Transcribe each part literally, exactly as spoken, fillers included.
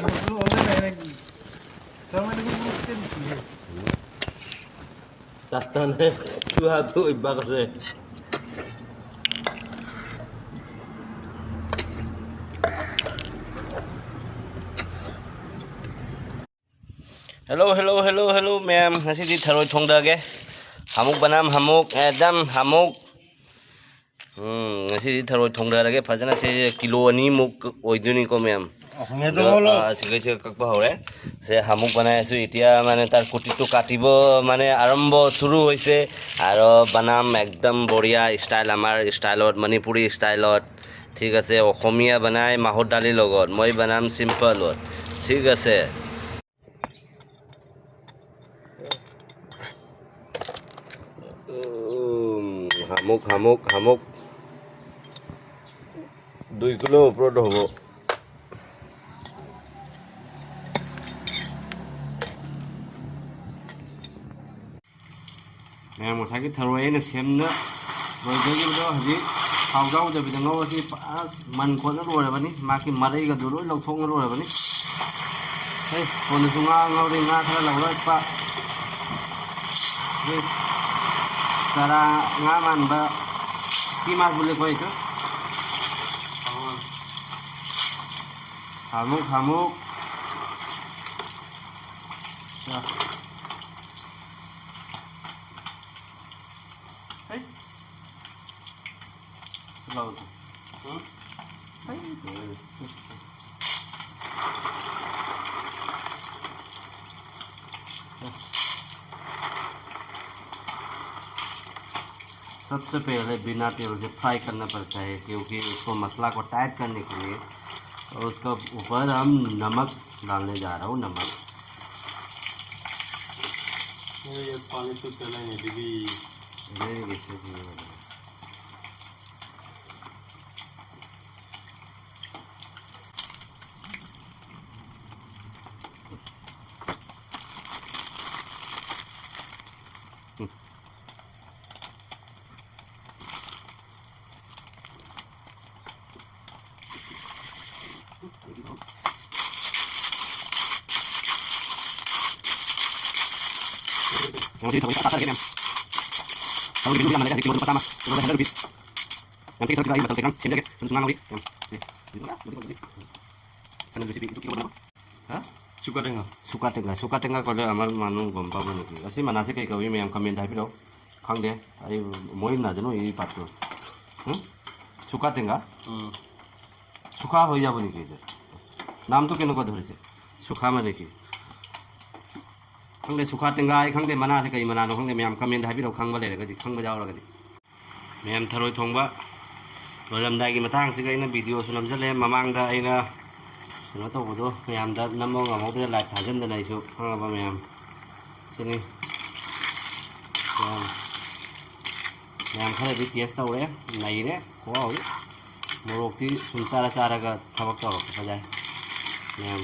Mosla ole nai naki? Tarmane mosla dise. Tatane, chua to ibak ase. Hello, hello, hello, hello, ꯃꯌꯥꯝ꯫ ꯉꯁꯤꯗꯤ ꯊꯔꯣꯏ ꯊꯣꯡꯗꯒꯦ꯫ ꯍꯥꯃꯨꯛ ꯕꯅꯥꯝ ꯍꯥꯃꯨꯛ, Adam ꯍꯥꯃꯨꯛ꯫ ꯎꯝ, ꯉꯁꯤꯗꯤ ꯊꯔꯣꯏ ꯊꯣꯡꯗꯔꯒꯦ ꯐꯖꯅ꯫ ꯁꯦ ꯀꯤꯂꯣ ꯑꯅꯤꯃꯨꯛ ꯑꯣꯏꯗꯣꯏꯅꯤꯀꯣ, ꯃꯌꯥꯝ꯫ ꯑꯍꯨꯝꯅꯦ ꯑꯗꯣ, ꯑꯗꯨꯝ ꯍꯣꯜꯂꯣ꯫ ꯑ, ꯁꯤꯒꯩꯁꯦ ꯀꯛꯄ ꯍꯧꯔꯦ꯫ ꯁꯦ ꯍꯥꯃꯨꯛ ꯕনাই আছো এতিয়া, মানে, তাৰ কুটিটো কাটিব, মানে, আৰম্ভ, শুরু হৈছে। আৰু বানাম একদম বঢ়িয়া ষ্টাইল, আমাৰ ষ্টাইলত, মণিপুৰী ষ্টাইলত। ঠিক আছে, অসমীয়া বনাই মাহৰ দালিৰ লগত, মই বনাম চিম্পলত। ঠিক আছে। উম, শামুক, শামুক, শামুক। দুই কিলো ওপৰত হ'ব। ꯃꯌꯥꯝ, ꯉꯁꯥꯏꯒꯤ ꯊꯔꯣꯏ ꯑꯩꯅ ꯁꯦꯝꯅ ꯂꯣꯏꯖꯈꯤꯕꯗꯣ ꯍꯧꯖꯤꯛ ꯊꯥꯎ ꯌꯥꯎꯗꯕꯤꯗ ꯉꯧꯔꯁꯤ꯫ ꯑꯁ, ꯃꯟ ꯈꯣꯠꯅ ꯂꯣꯏꯔꯕꯅꯤ, ꯃꯥꯒꯤ ꯃꯔꯩꯒꯗꯨ ꯂꯣꯏ ꯂꯧꯊꯣꯛꯅ ꯂꯣꯏꯔꯕꯅꯤ꯫ ꯍꯦ, ꯀꯣꯟꯅꯁꯨ ꯉꯥ ꯉꯧꯔꯤ, ꯉꯥ ꯈꯔ ꯂꯧꯔꯛꯄ꯫ ꯍꯦ, ꯆꯔꯥ ꯉꯥ ꯃꯥꯟꯕ ꯇꯤ ꯃꯥꯁ ꯕꯨꯂꯦ ꯀꯣꯏ ꯇꯣ꯫ ꯍꯥꯃꯨꯛ, ꯍꯥꯃꯨꯛ꯫ ꯍꯩ꯫ ꯂꯥꯎꯗ꯫ ꯎꯝ? ꯍꯩ꯫ सबसे पहले बिना तेल से फ्राई करना पड़ता है, क्योंकि उसको मसाला को टाइट करने के लिए। और उसका ऊपर हम नमक डालने जा रहा हूँ, नमक। ये पानी तो चला नहीं, दीदी। अरे, कैसे भी हो रहा है? ꯌꯥꯝ ꯊꯤꯅ ꯊꯕꯛ ꯇꯥꯊꯔꯒꯦ ꯃꯌꯥꯝ꯫ ꯊꯕꯛꯀꯤ ꯃꯤꯁꯨ ꯌꯥꯝꯅ ꯂꯩꯔꯦ, ꯍꯧꯖꯤꯛ ꯀꯤꯂꯣꯗ ꯂꯨꯄꯥ ꯆꯥꯝꯃ, ꯀꯤꯂꯣꯗ ꯍꯟꯗ꯭ꯔꯦꯠ ꯔꯨꯄꯤꯁ꯫ ꯌꯥꯝ ꯊꯤꯅ ꯁꯔꯨꯛꯁꯤꯗ ꯑꯩ ꯃꯆꯜ ꯀꯩꯀꯥ ꯁꯦꯝꯖꯒꯦ꯫ ꯁꯨꯝ ꯁꯨꯝ ꯉꯥꯡꯍꯧꯔꯤ꯫ ꯌꯥꯝ ꯁꯤ, ꯁꯤ, ꯁꯟ ꯔꯦꯁꯤꯄꯤ ꯏꯇꯨ ꯀꯤꯂꯣ ꯃꯌꯥꯝ꯫ ꯍꯥ? ꯁꯨꯀꯥ ꯇꯦꯡꯒꯥ꯫ ꯁꯨꯀꯥ ꯇꯦꯡꯒꯥ, ꯁꯨꯀꯥ ꯇꯦꯡꯒꯥ ꯀꯧꯗꯦ, ꯑꯃ ꯃꯅꯨꯡ ꯒꯣꯝ ꯄꯥꯕ ꯅꯨꯄꯤ꯫ ꯑꯁꯤ ꯃꯅꯥꯁꯦ ꯀꯩ ꯀꯧꯏ ꯃꯌꯥꯝ ꯀꯃꯦꯟꯗ ꯍꯥꯏꯕꯤꯔꯛꯑꯣ꯫ ꯈꯪꯗꯦ, ꯑꯩ ꯃꯣꯏ ꯅꯥꯖꯅꯨ ꯏ ꯄꯥꯠꯇꯣ꯫ ꯍꯨꯝ? ꯁꯨꯀꯥ ꯇꯦꯡꯒꯥ? ꯎꯝ꯫ ꯁꯨꯀꯥ ꯍꯣꯏ ꯌꯥꯕꯅꯤ ꯀꯩꯗ꯫ ꯅꯥꯝ ꯇꯣ ꯀꯩꯅꯣ ꯀꯗꯧꯔꯤꯁꯦ? ꯁꯨꯀꯥ ꯃꯥꯅꯦ ꯀꯤ꯫ ꯈꯪꯗꯦ, ꯁꯨꯀꯥ ꯇꯦꯡꯒꯥ ꯑꯩ ꯈꯪꯗꯦ, ꯃꯅꯥꯁꯦ ꯀꯩ ꯃꯅꯥꯅꯣ ꯈꯪꯗꯦ꯫ ꯃꯌꯥꯝ ꯀꯃꯦꯟꯗ ꯍꯥꯏꯕꯤꯔꯛꯑꯣ, ꯈꯪꯕ ꯂꯩꯔꯒꯗꯤ, ꯈꯪꯕ ꯌꯥꯎꯔꯒꯗꯤ꯫ ꯃꯌꯥꯝ ꯊꯔꯣꯏ ꯊꯣꯡꯕ ꯂꯣꯏꯔꯝꯗꯥꯏꯒꯤ ꯃꯇꯥꯡꯁꯤꯒ ꯑꯩꯅ ꯚꯤꯗꯤꯑꯣꯁꯨ ꯅꯝꯁꯤꯜꯂꯦ꯫ ꯃꯃꯥꯡꯗ ꯑꯩꯅ ꯀꯩꯅꯣ ꯇꯧꯕꯗꯣ ꯃꯌꯥꯝꯗ ꯅꯝꯕ ꯉꯝꯍꯧꯗ꯭ꯔꯦ, ꯂꯥꯏꯚ ꯊꯥꯖꯤꯟꯗꯅ ꯑꯩꯁꯨ, ꯈꯪꯉꯕ ꯃꯌꯥꯝ? ꯁꯤꯅꯤ꯫ ꯃꯌꯥꯝ, ꯃꯌꯥꯝ ꯈꯔꯗꯤ ꯇꯦꯁ ꯇꯧꯔꯦ, ꯅꯩꯔꯦ, ꯈꯨꯍꯥꯎꯗꯤ꯫ ꯃꯣꯔꯣꯛꯇꯤ ꯁꯨꯝ ꯆꯥꯔ ꯆꯥꯔꯒ ꯊꯕꯛ ꯇꯧꯔꯛꯄ ꯌꯥꯏ ꯃꯌꯥꯝ꯫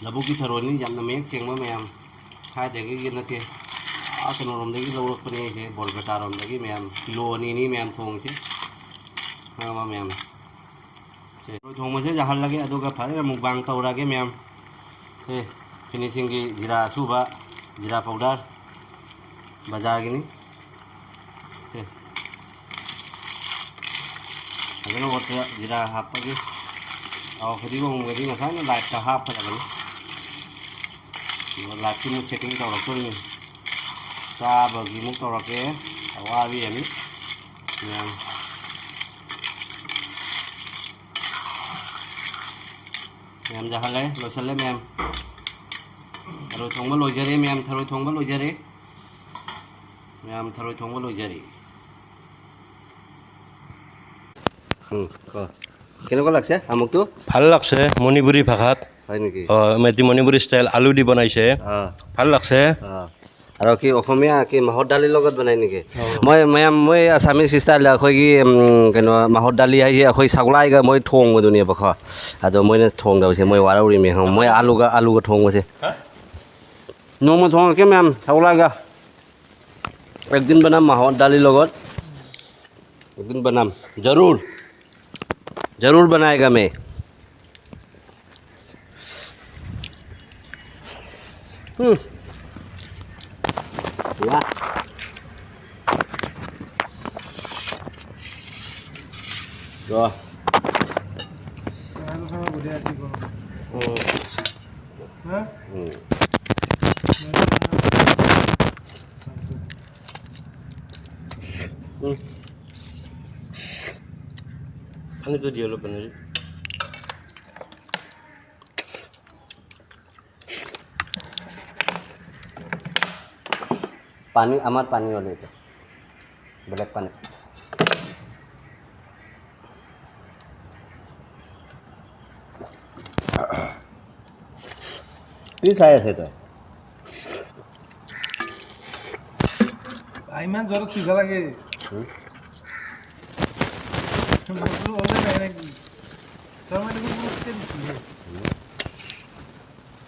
ꯂꯧꯕꯨꯛꯀꯤ ꯊꯔꯣꯏꯅꯤ, ꯌꯥꯝꯅ ꯃꯌꯦꯛ ꯁꯦꯡꯕ ꯃꯌꯥꯝ꯫ ꯁ꯭ꯋꯥꯏꯗꯒꯤ ꯅꯠꯇꯦ, ꯑꯥ ꯀꯩꯅꯣꯔꯣꯝꯗꯒꯤ ꯂꯧꯔꯛꯄꯅꯦ ꯑꯩꯁꯦ, ꯕꯣꯔꯄꯦꯇꯥꯔꯣꯝꯗꯒꯤ ꯃꯌꯥꯝ꯫ ꯀꯤꯂꯣ ꯑꯅꯤꯅꯤ ꯃꯌꯥꯝ ꯊꯣꯡꯉꯤꯁꯦ꯫ ꯈꯪꯉꯕ ꯃꯌꯥꯝ? ꯁꯦ, ꯊꯔꯣꯏ ꯊꯣꯡꯕꯁꯦ ꯌꯥꯍꯜꯂꯒꯦ, ꯑꯗꯨꯒ ꯐꯖꯅ ꯃꯨꯛꯕꯥꯡ ꯇꯧꯔꯛꯑꯒꯦ ꯃꯌꯥꯝ꯫ ꯁꯦ, ꯐꯤꯅꯤꯁꯤꯡꯒꯤ ꯖꯤꯔꯥ ꯑꯁꯨꯕ, ꯖꯤꯔꯥ ꯄꯥꯎꯗꯔ, ꯕꯖꯥꯔꯒꯤꯅꯤ꯫ ꯁꯦ꯫ ꯐꯖꯅ ꯑꯣꯠꯄꯗ ꯖꯤꯔꯥ ꯍꯥꯞꯄꯒꯤ, ꯑꯧ, ꯐꯗꯤꯒꯣꯝꯒꯗꯤ ꯉꯁꯥꯏꯅ ꯂꯥꯏꯠꯇ ꯍꯥꯞꯈ꯭ꯔꯕꯅꯤ꯫ ꯑꯗꯨꯒ ꯂꯥꯏꯠꯀꯤ ꯑꯃꯨꯛ ꯁꯦꯠꯇꯤꯡ ꯇꯧꯔꯛꯇꯣꯏꯅꯤ꯫ ꯆꯥꯕꯒꯤ ꯑꯃꯨꯛ ꯇꯧꯔꯛꯀꯦ꯫ ꯑꯋꯥꯕꯤ ꯑꯅꯤ꯫ ꯃꯌꯥꯝ꯫ ꯃꯌꯥꯝ ꯌꯥꯍꯜꯂꯦ, ꯂꯣꯏꯁꯜꯂꯦ ꯃꯌꯥꯝ꯫ ꯊꯔꯣꯏ ꯊꯣꯡꯕ ꯂꯣꯏꯖꯔꯦ ꯃꯌꯥꯝ, ꯊꯔꯣꯏ ꯊꯣꯡꯕ ꯂꯣꯏꯖꯔꯦ꯫ ꯃꯌꯥꯝ ꯊꯔꯣꯏ ꯊꯣꯡꯕ ꯂꯣꯏꯖꯔꯦ꯫ ꯎꯝ, ক। কেনেকুৱা লাগিছে শামুকটো? ভাল লাগছে মণিপুৰী ভাষাত। হয় নেকি? অ, এটি মণিপুৰী ষ্টাইল আলু দি বনাইছে। অ। ভাল লাগছে। অ। আৰু কি অসমীয়া কি মাহৰ দালিৰ লগত বনাই নেকি? অ। মই, ꯃꯌꯥꯝ, ꯃꯣꯏ ꯑছামিছ ষ্টাইꯜꯗ ꯑꯩꯈꯣꯏꯒꯤ, ꯎꯝ, ꯀꯩꯅꯣ, ꯃꯍꯣꯠ ꯗꯥꯂꯤ ꯍꯥꯏꯁꯦ ꯑꯩꯈꯣꯏ ꯁꯒꯣꯜꯍꯋꯥꯏꯒ ꯃꯣꯏ ꯊꯣꯡꯕꯗꯨꯅꯦꯕꯀꯣ꯫ ꯑꯗꯣ ꯃꯣꯏꯅ ꯊꯣꯡꯗꯕꯁꯦ ꯃꯣꯏ ꯋꯥꯔꯧꯔꯤꯃꯦ, ꯈꯪꯉꯕ? ꯃꯣꯏ ꯑꯥꯂꯨꯒ, ꯑꯥꯂꯨꯒ ꯊꯣꯡꯕꯁꯦ꯫ ꯍꯥ? ꯅꯣꯡꯃ ꯊꯣꯡꯉꯛꯀꯦ ꯃꯌꯥꯝ, ꯁꯒꯣꯜꯍꯋꯥꯏꯒ꯫ एक दिन बना माहौर दाली लोगों, एक दिन बना, जरूर, जरूर बनाएगा मैं। ꯎꯝ꯫ ꯋꯥ꯫ ꯌꯣ꯫ ꯎꯝ꯫ ꯎꯝ꯫ ꯎꯝ꯫ ꯑꯅꯤꯗꯨꯗꯤ ꯌꯣꯜꯂꯛꯄꯅꯦ꯫ পানী, আমাৰ পানী ওলাইছে, বেলেগ পানী। কি চাই আছে তই? ইমান জ্বৰত চুইব লাগে। হুম? মইতো ওলাই নাই নেকি? তাৰমানে দেখোন বহুত দিছে।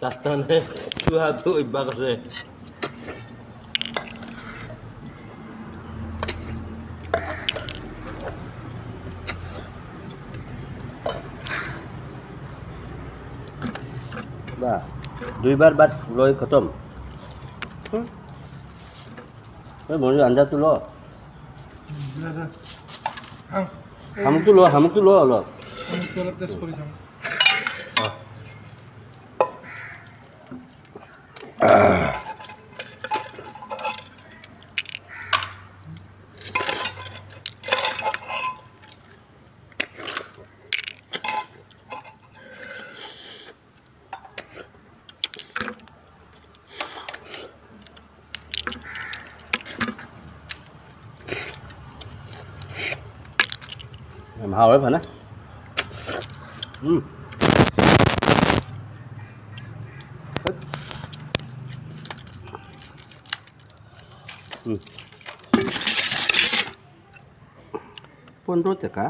তাত তাৰমানে চুৱাটো অভ্যাস আছে। বাহ, দুইবাৰ ভাত লৈ খতম। হুম? এই ময়ো আঞ্জাটো ল। শামুকটো ল, শামুকটো ল অলপ। শামুকটো অলপ টেষ্ট কৰি চাওঁ। ꯌꯥꯝ ꯍꯥꯎꯔꯦ ꯐꯅ꯫ ꯎꯝ꯫ ꯎꯝ꯫ ꯄꯟꯗ꯭ꯔ ꯇꯀꯥ꯫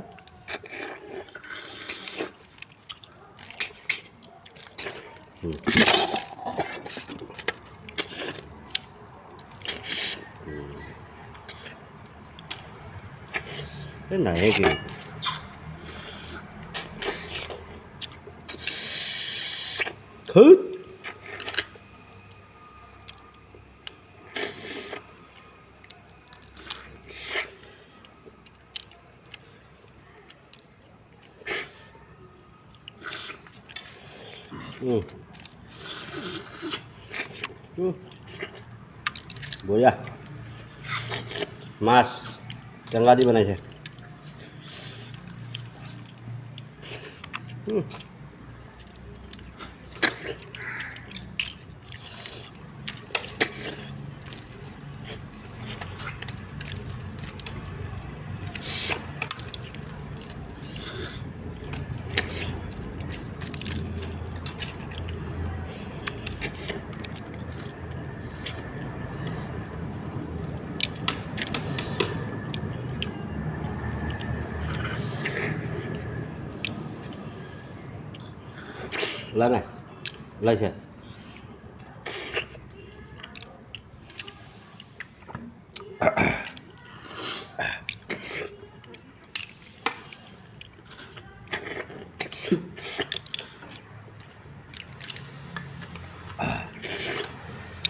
ꯎꯝ꯫ ꯎꯝ꯫ ꯑꯦ, ꯅꯥꯏꯍꯦ ꯀꯩꯅꯣ꯫ ꯊꯨꯠ! উম। উম। বঢ়িয়া। মাছ টেঙা দি বনাইছে। উম। ওলা নাই? ওলাইছে?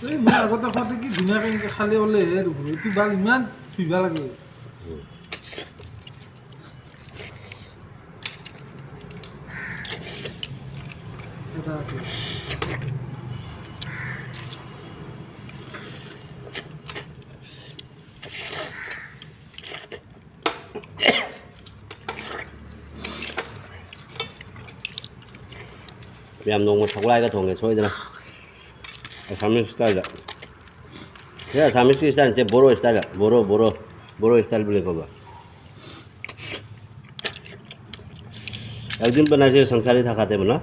এই মই আগতে কওঁতে কি ধুনীয়াকে এনেকে খালে ওলে হে দেখোন। এইটো বাল ইমান চুইবা লাগে। এটা আছে। ꯃꯌꯥꯝ ꯅꯣꯡꯃ ꯁꯒꯣꯜꯍꯋꯥꯏꯒ ꯊꯣꯡꯒꯦ ꯁꯣꯏꯗꯅ꯫ ꯑꯁꯥꯃꯤꯁ ꯁ꯭ꯇꯥꯏꯜꯗ꯫ ꯁꯤ ꯑꯁꯥꯃꯤꯁꯀꯤ ꯁ꯭ꯇꯥꯏꯜ ꯅꯠꯇꯦ, ꯕꯣꯔꯣ ꯁ꯭ꯇꯥꯏꯜꯗ꯫ ꯕꯣꯔꯣ, ꯕꯣꯔꯣ, ꯕꯣꯔꯣ ꯁ꯭ꯇꯥꯏꯜꯕꯨ ꯂꯩꯀꯣꯕ꯫ একদিন বনাইছে সংসাৰী থাকাতে মানে,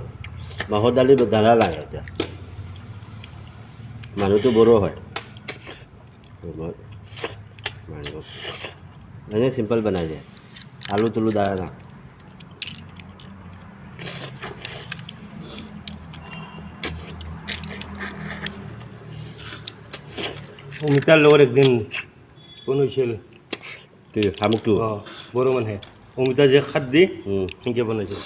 মাহৰ দালি ডালা লাগে এতিয়া। মানুহটো বড়ো হয়। মই, মানুহ। এনে চিম্পল বনাই দিয়ে। আলু তুলু দালা না। অমিতাৰ লগত একদিন কোন হৈছিল? কি, শামুকটো? অ, বড়ো মানুহে। অমিতা যে খাৰ দি, উম। সেনেকে বনাইছিল।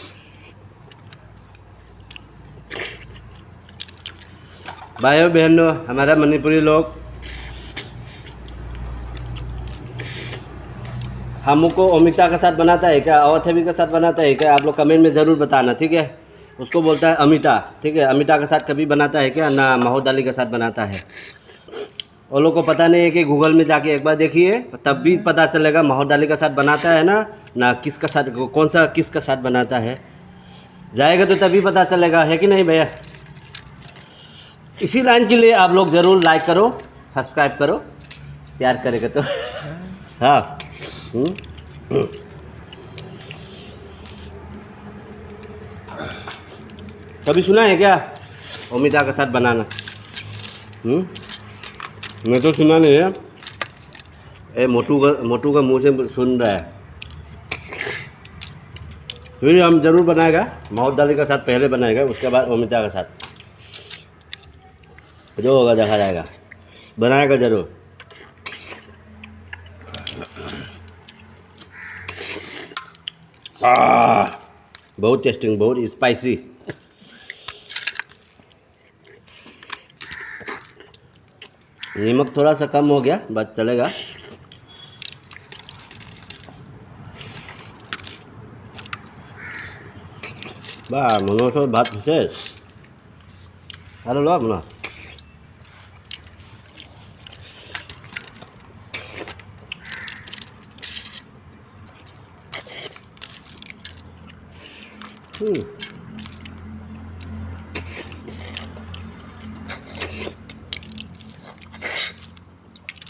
भाइयों बहनों, हमारा मणिपुरी लोग हमको ओमिता के साथ बनाता है क्या, अवाथेवी के साथ बनाता है क्या, आप लोग कमेंट में ज़रूर बताना, ठीक है? उसको बोलता है अमिता, ठीक है। अमिता के साथ कभी बनाता है क्या? ना, महोर दाली के साथ बनाता है। वो लोग को पता नहीं है कि Google में जाके एक बार देखिए, तब भी पता चलेगा महोर दाली के साथ बनाता है ना, ना किसका साथ, कौन सा किसका साथ बनाता है। जाएगा तो तभी पता चलेगा, है कि नहीं भैया? इसी लाइन के लिए आप लोग जरूर लाइक करो, सब्सक्राइब करो, प्यार करेगा तो। हाँ। हम्म। कभी सुना है क्या अमिता के साथ बनाना? हम्म। मैं तो सुना नहीं है। ए, मोटू का, मोटू का मुंह से सुन रहा है। फिर हम जरूर बनाएगा, महोर दाली के साथ पहले बनाएगा, उसके बाद अमिता के साथ। जो होगा देखा जाएगा, बनाएगा जरूर। आ, बहुत टेस्टिंग, बहुत स्पाइसी। नमक थोड़ा सा कम हो गया, बट चलेगा। বা মনোহৰ ভাত হৈছে। আৰু লোৱা আপোনাৰ।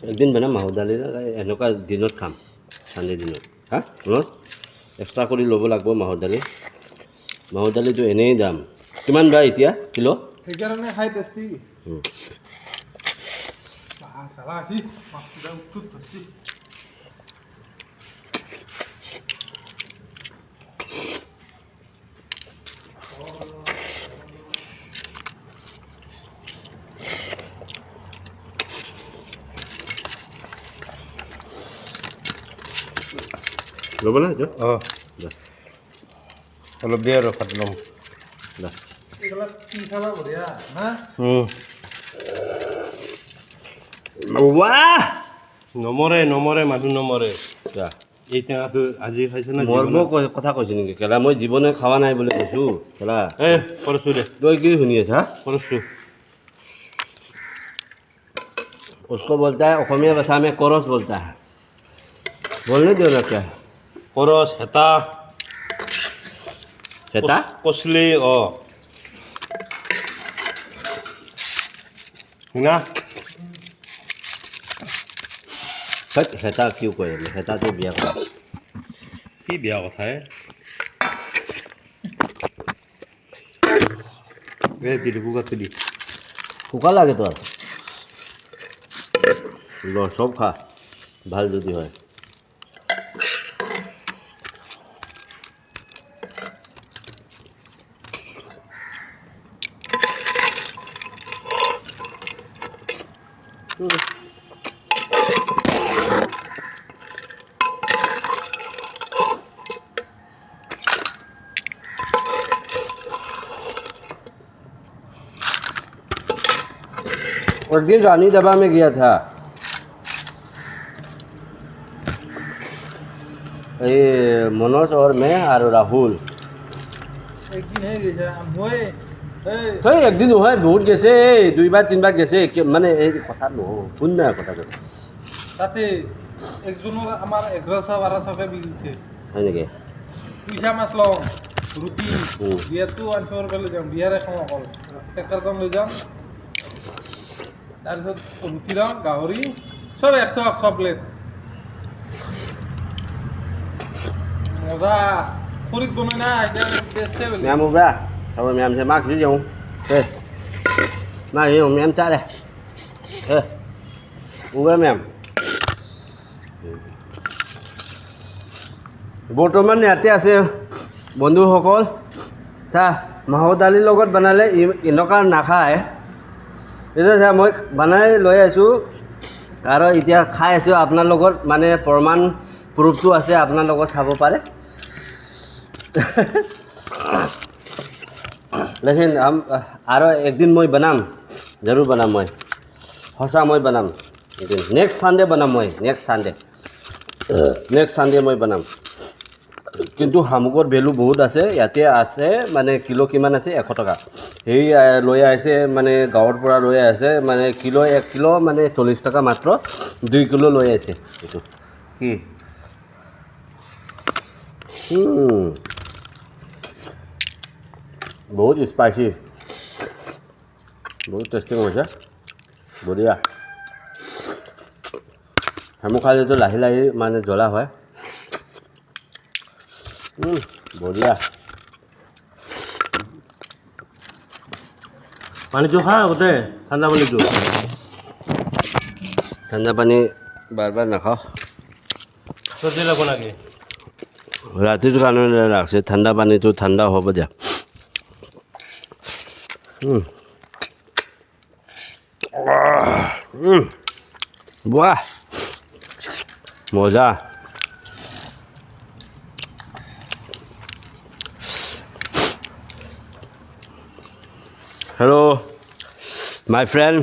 একদিন বনাম মাহৰ দালি, এনেকুৱা দিনত খাম, চানডে দিনত। হা, শুনক, এক্সট্ৰা কৰি ল'ব লাগিব মাহৰ দালি। মাহৰ দালিটো এনেই দাম। কিমান বা এতিয়া কিলো? সেইকাৰণে খাই টেষ্টি। উম। বা, চালা আছি। মাছকেইটা উঠোত ধৰিছি। ল'ব না এইটো? অ। দে। অলপ দে আৰু ভাত ল'ম। দে। এইবিলাক কি খালা বঢ়িয়া, না? উম। ৱাহ! নমৰে, নমৰে, মানুহ নমৰে। যা। এই টেঙাটো আজি খাইছে না? মৰমো কৈ-, কথা কৈছে নেকি? কেলা মই জীৱনে খোৱা নাই বুলি কৈছো। কেলা এ, কৰিছো দে। তই কি শুনি আছা? কৰিছো। उसको बोलता है, অসমীয়া ভাষা में करस बोलता है। बोलने दो ना क्या? करस, हेता। हेता? कस-, कसली, ओ। শুনা। হেতা কিয় কয়? হেতাটো বিয়া কথা। কি বিয়া কথা হে? এ, দিলি, কুকাৰটো দি। কুকাৰ লাগে তো আৰু। ল, চব খা, ভাল যদি হয়। एक दिन रानी दबा में गया था। ये मनोज और मैं और राहुल। একদিন হে গেছে, আম-, হয়ে, এই। তই একদিন নহয়, বহুত গেছে, এই দুইবাৰ, তিনিবাৰ গেছে, কি-, মানে, এই কথা নহ-, শুন না কথাটো। তাতে একজনৰ আমাৰ এঘাৰশ বাৰশকে বিল উঠে। হয় নেকি? পইচা মাছ লওঁ, ৰুটি, উম। বিয়াৰটো আঠশ টকা লৈ যাম, বিয়াৰ এখন অকল। ট্ৰেক্টৰখন লৈ যাম। তাৰপিছত ৰুটি লওঁ, গাহৰি, চব একশ, একশ প্লেট। মজা। খৰিত বনাই না, এতিয়া টেষ্টে বেলেগ। Ma'am ubah. Kalau ma'am saya mak sih jauh. Eh. Nah, ini ma'am cak deh. Eh. Ubah ma'am. বৰ্তমান ইয়াতে আছে বন্ধুসকল। চা, মাহৰ দালিৰ লগত বনালে ই-, এনেকুৱা নাখায়। এতিয়া চা, মই বনাই লৈ আছোঁ আৰু এতিয়া খাই আছোঁ। আপোনাৰ লগত মানে প্ৰমাণ প্ৰুফটো আছে, আপোনাৰ লগত চাব পাৰে। লেকিন আম-, আৰু একদিন মই বনাম, জৰুৰ বনাম মই, সঁচা মই বনাম। নেক্সট ছানডে বনাম মই, নেক্সট ছানডে। নেক্সট ছানডে মই বনাম। কিন্তু শামুকৰ ভেলু বহুত আছে, ইয়াতে আছে মানে কিলো কিমান আছে? এশ টকা। সেই আহ, লৈ আহিছে মানে গাঁৱৰ পৰা লৈ আহিছে মানে কিলো, এক কিলো মানে চল্লিছ টকা মাত্ৰ, দুই কিলো লৈ আহিছে। এইটো কি? উম, বহুত স্পাইচি, বহুত টেষ্টি হৈছে, বঢ়িয়া। শামুক খালেতো লাহে লাহে মানে জ্বলা হয়। উম, বঢ়িয়া। পানীটো খা আগতে, ঠাণ্ডা পানীটো। ঠাণ্ডা পানী বাৰ বাৰ নাখাওঁ। চৰ্দি লাগব নেকি? ৰাতিৰ কাৰণে ৰাখছে, ঠাণ্ডা পানীটো ঠাণ্ডা হ'ব দিয়া। উম। আহ, উম। ৱাহ, মজা। Hello, my friend,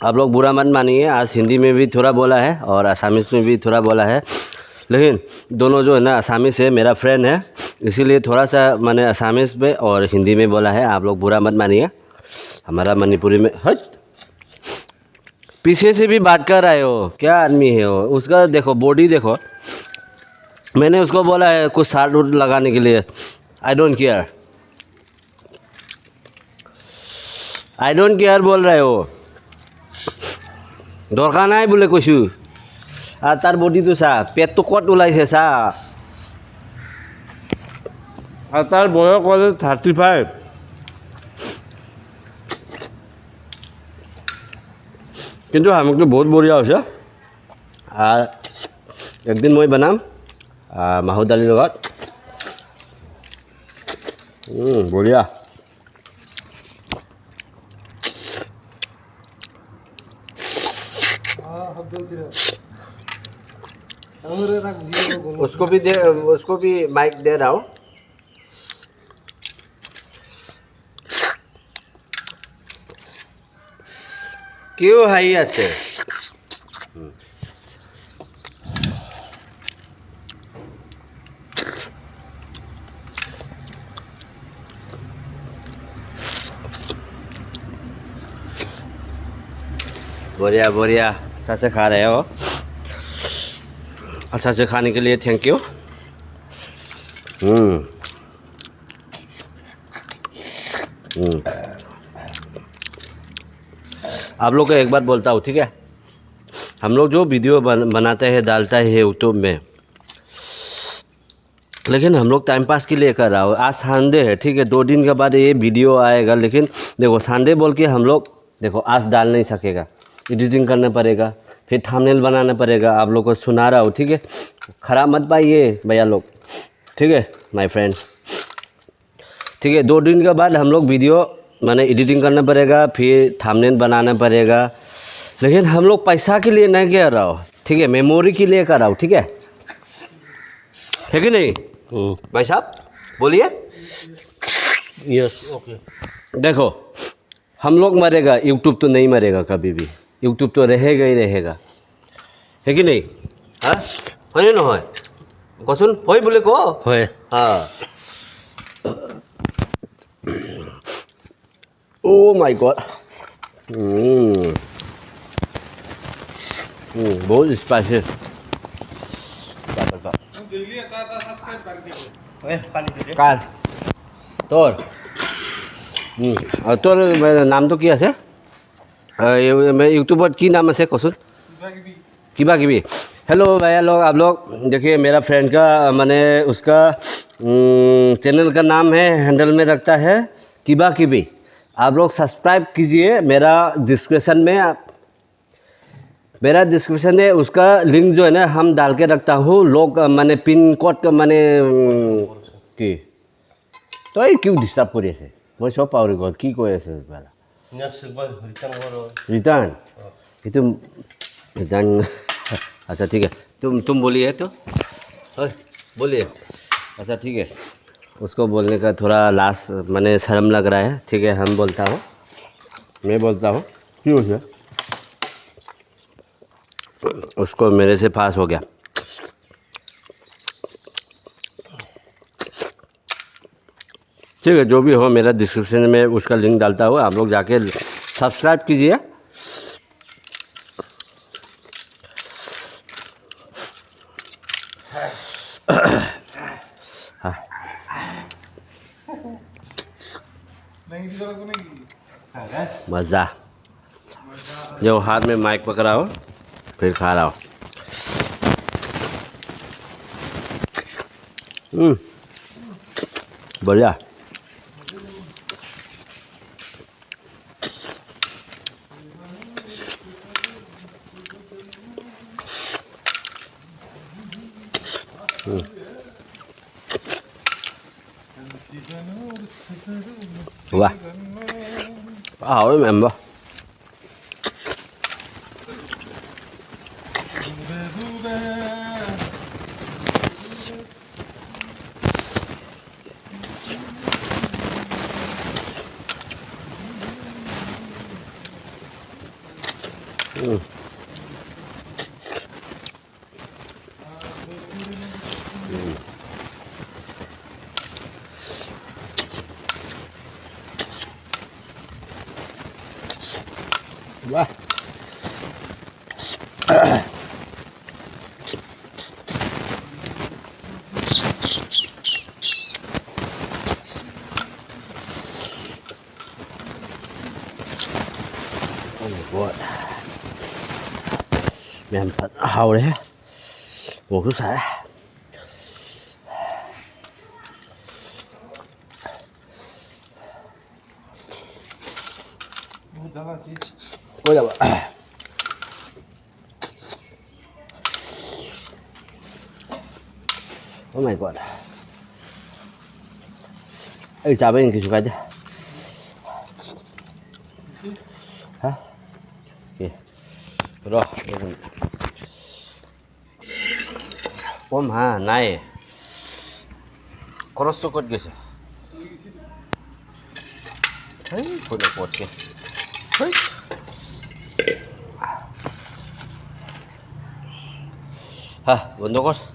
आप लोग बुरा मत मानिए, आज हिंदी में भी थोड़ा बोला है और असामीज में भी थोड़ा बोला है, लेकिन दोनों जो है ना असामीज है, मेरा फ्रेंड है, इसीलिए थोड़ा सा मैंने असामीज में और हिंदी में बोला है, आप लोग बुरा मत मानिए। हमारा मणिपुरी में हट। पीछे से भी बात कर रहे हो, क्या आदमी है वो? उसका देखो, बॉडी देखो। मैंने उसको बोला है कुछ साट उट लगाने के लिए। I don't care, I don't care बोल रहे हो। দৰকাৰ নাই বোলে কৈছোঁ। আৰু তাৰ বডিটো চা, পেটটো ক'ত ওলাইছে চা। আৰু তাৰ বয়স ক'লে থাৰ্টি ফাইভ। কিন্তু শামুকটো বহুত বঢ়িয়া হৈছে। আৰু একদিন মই বনাম, আহ, মাহৰ দালিৰ লগত। উম, বঢ়িয়া। उसको भी दे, उसको भी माइक दे रहा हूँ। কিয় হাঁহি আছে? बढ़िया, बढ़िया। अच्छा से खा रहे हो। अच्छा से खाने के लिए थैंक यू। हम्म। हम्म। आप लोग को एक बात बोलता हूँ, ठीक है? हम लोग जो वीडियो बन, बनाते हैं, डालता है यूट्यूब में, लेकिन हम लोग टाइम पास के लिए कर रहा हो। आज संडे है, ठीक है, दो दिन के बाद ये वीडियो आएगा, लेकिन देखो, संडे बोल के हम लोग, देखो, आज डाल नहीं सकेगा, एडिटिंग करना पड़ेगा, फिर थंबनेल बनाना पड़ेगा। आप लोग को सुना रहा हूँ, ठीक है? खराब मत पाइए भैया लोग, ठीक है, माय फ्रेंड्स। ठीक है, दो दिन के बाद हम लोग वीडियो, माने, एडिटिंग करना पड़ेगा, फिर थंबनेल बनाना पड़ेगा, लेकिन हम लोग पैसा के लिए नहीं कर रहा हो, ठीक है, मेमोरी के लिए कर रहा हो, ठीक है? है कि नहीं? हम्म। भाई साहब, बोलिए। Yes, okay. देखो, हम लोग मरेगा, यूट्यूब तो नहीं मरेगा कभी भी। यूट्यूब तो रहेगा ही रहेगा, है कि नहीं? हाँ, হয় নে নহয়? কচোন, হয় বুলি কওঁ। হয়। हाँ। Oh my God। हम्म। हम्म, बहुत स्पाइसी। ডেইলি এটা এটা ছাবস্ক্ৰাইব বাঢ়ি থাকিব। কাৰ? তোৰ? উম, আৰু তোৰ, মানে, নামটো কি আছে? আহ, এই, মানে, ইউটিউবত কি নাম আছে কচোন? কিবা কিবি। किबा किबी। हेलो भैया लोग, आप लोग देखिए, मेरा फ्रेंड का, मैंने उसका, हम्म, चैनल का नाम है, हैंडल में रखता है किबा किबी। आप लोग सब्सक्राइब कीजिए। मेरा डिस्क्रिप्शन में, मेरा डिस्क्रिप्शन में उसका लिंक जो है ना, हम डाल के रखता हूँ। लोग, अ, मैंने पिन कोड का, मैंने, हम्म, কি? তই কিয় ডিষ্টাৰ্ব কৰি আছে? মই চব পাহৰি গ'ল, কি কৈ আছে বেলা। নেক্সট একবাৰ ৰিটাৰ্ণ কৰ। ৰিটাৰ্ণ? এইটো ৰিটাৰ্ণ। আচ্ছা, ঠিক আছে। तुम, तुम बोलिए तो। ओए, बोलिए। अच्छा, ठीक है। उसको बोलने का थोड़ा लाज, मैंने शर्म लग रहा है। ठीक है, हम बोलता हूँ, मैं बोलता हूँ। কি হৈছে? उसको मेरे से पास हो गया। ठीक है, जो भी हो, मेरा डिस्क्रिप्शन में उसका लिंक डालता हूँ, आप लोग जाके सब्सक्राइब कीजिए। मजा। जो हाथ में माइक पकड़ाओ, फिर खा रहा हो। हम्म, बढ़िया। हम्म। वाह, आओ मेंबर। वाह। Oh my God. ꯃꯌꯥꯝ ꯐꯖꯅ ꯍꯥꯎꯔꯦ꯫ ꯃꯣꯔꯣꯛꯁꯨ ꯁꯥꯏ꯫ ꯀꯣꯏꯔꯕ? Oh my God. ꯑꯩ ꯆꯥꯕ ꯌꯦꯡ ꯀꯩꯁꯨ ꯀꯥꯏꯗꯦ꯫ ꯍꯥ? ꯑꯦ꯫ ꯔꯣ꯫ ꯑꯣ ꯃꯥ, ꯅꯥꯏ꯫ ꯀ꯭ꯔꯣꯁ ꯇꯨ ꯀꯠ ꯒꯦꯁꯦ꯫ ꯍꯩ, ꯈꯨꯠꯅ ꯀꯣꯠꯀꯦ꯫ ꯍꯩ꯫ ꯍꯥ, ꯕꯟꯗꯣ ꯀꯣꯠ꯫